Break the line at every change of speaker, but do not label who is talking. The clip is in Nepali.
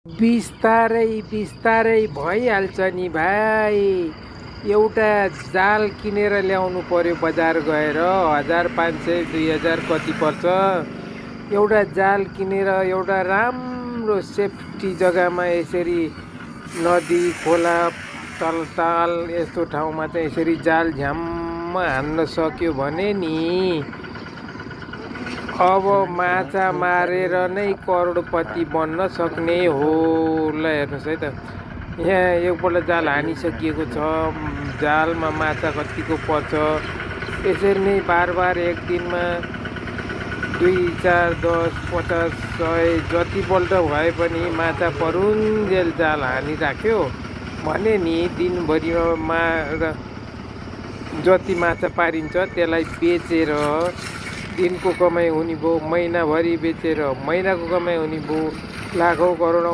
बिस्तारै बिस्तारै भइहाल्छ नि भाइ। एउटा जाल किनेर ल्याउनु पर्यो बजार गएर 1500 2000 कति पर्छ। एउटा जाल किनेर एउटा राम्रो सेफ्टी जग्गामा यसरी नदी खोला ताल यस्तो ठाउँमा चाहिँ यसरी जाल झ्याम्म हान्न सक्यो भने नि अब माछा मारेर नै करोडपति बन्न सक्ने हो। ल हेर्नुहोस् है त, यहाँ एकपल्ट जाल हानिसकिएको छ, जालमा माछा कतिको पर्छ। यसरी नै बार एक दिनमा 2 4 10 50 100 जतिपल्ट भए पनि माछा परुन्जेल जाल हानिराख्यो भने नि दिनभरिमा जति माछा पारिन्छ त्यसलाई बेचेर दिनको कमाइ हुने भयो, महिनाभरि बेचेर महिनाको कमाइ हुने भयो, लाखौँ करोडौँ